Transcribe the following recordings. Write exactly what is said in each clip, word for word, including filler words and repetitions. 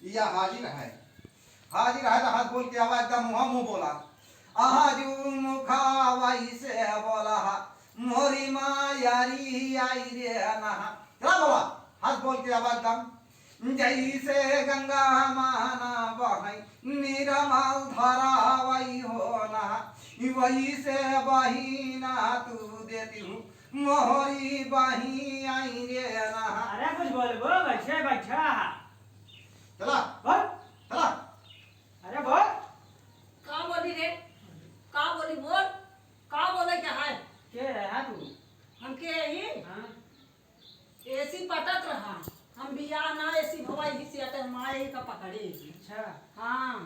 या हाजिर है, हाजिर है तो हाथ बोल के आवा, एकदम मुँह मुँह बोला। आजू मुखा वैसे बोला, मोरी मायारी आई रे नहा। चला बोला, हाथ बोल के आवा एकदम। जैसे गंगा माना बहै निर्मल धारा वही हो नहा, वैसे बही ना तू देती हूँ मोरी बही आई रे नहा। अरे कुछ बोलबो, बैठे बैठा। चला। बोल। चला। अरे बोल। का बोली रे? का बोली बोल? का बोले क्या है? के है तू? हम के ही? हाँ। एसी पटत रहा। हम बियाह ना एसी भवाई ही से अटे माए ही का पकड़े। अच्छा। हाँ।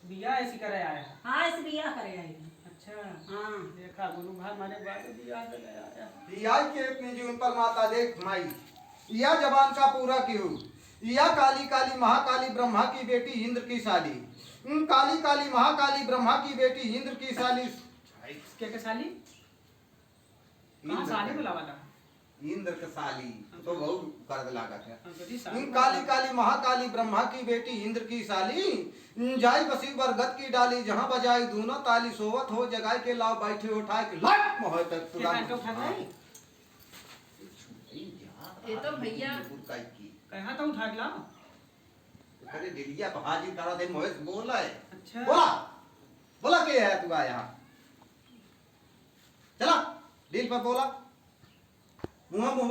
बियाह एसी करे आया है? हाँ, एसी बियाह करे आई है। अच्छा। हाँ। देखा गुरु भाई मारे बारे बियाह करे आया है। बियाह के अपने जीवन पर माता देख माई। या जबान का पूरा किहू। या काली काली महाकाली ब्रह्मा की बेटी इंद्र की साली। हम्म, काली काली महाकाली ब्रह्मा की बेटी इंद्र की साली। के के साली? कहाँ इंद्र साली के। बुलावा था? इंद्र के साली, अच्छा। तो बहुत करद लागत है। हाँ, तो जी साली इन बुलावा काली था। काली महाकाली ब्रह्मा की बेटी इंद्र की साली, जाई बसी बरगद की डाली, जहाँ बजाई दोनों ताली, सोवत हो जगाई के लाओ, बैठे उठाए के लाइट मोहे तक के पुरान कान के उठा हाँ। गई? ये तो भैया। उनका की। कहाँ तो उठा के लाओ? अरे डेलिया तो हाजिर करा दे, मोहे से बोला है। अच्छा। बोला, बोला के है तू आया? चला, डील पर बोला। मुँह मुँह